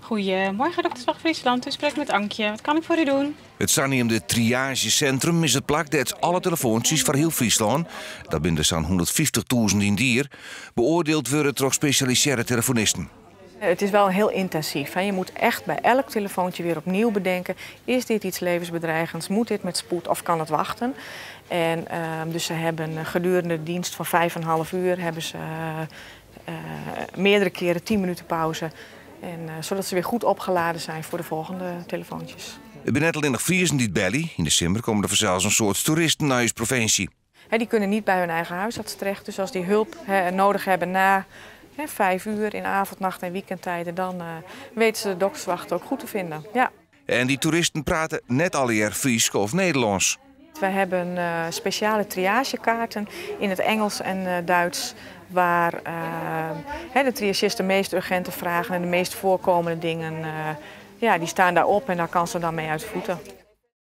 Goedemorgen, Dokterswacht Friesland. U spreekt met Ankje. Wat kan ik voor u doen? It saneamde triaazjesintrum is it plak dêr't alle telefoantsjes foar hiel Fryslân, dat binne der sa'n 150.000 yn it jier, beoardield wurde troch spesjalisearre telefonisten. Het is wel heel intensief, hè. Je moet echt bij elk telefoontje weer opnieuw bedenken: is dit iets levensbedreigends? Moet dit met spoed of kan het wachten? En dus ze hebben gedurende de dienst van 5,5 uur hebben ze meerdere keren 10 minuten pauze. En zodat ze weer goed opgeladen zijn voor de volgende telefoontjes. It binne net allinnich Friezen dy't belje. Yn de simmer komme der fansels in soad toeristen nei ús provinsje. Hè, die kunnen niet bij hun eigen huisarts terecht. Dus als die hulp, hè, nodig hebben na, hè, 5 uur in avond, nacht en weekendtijden, dan weten ze de dokterswacht ook goed te vinden. Ja. En dy toeristen prate net allegear Frysk of Nederlânsk. We hebben speciale triagekaarten in het Engels en Duits, waar de triagist de meest urgente vragen en de meest voorkomende dingen, ja, die staan daarop en daar kan ze dan mee uit de voeten.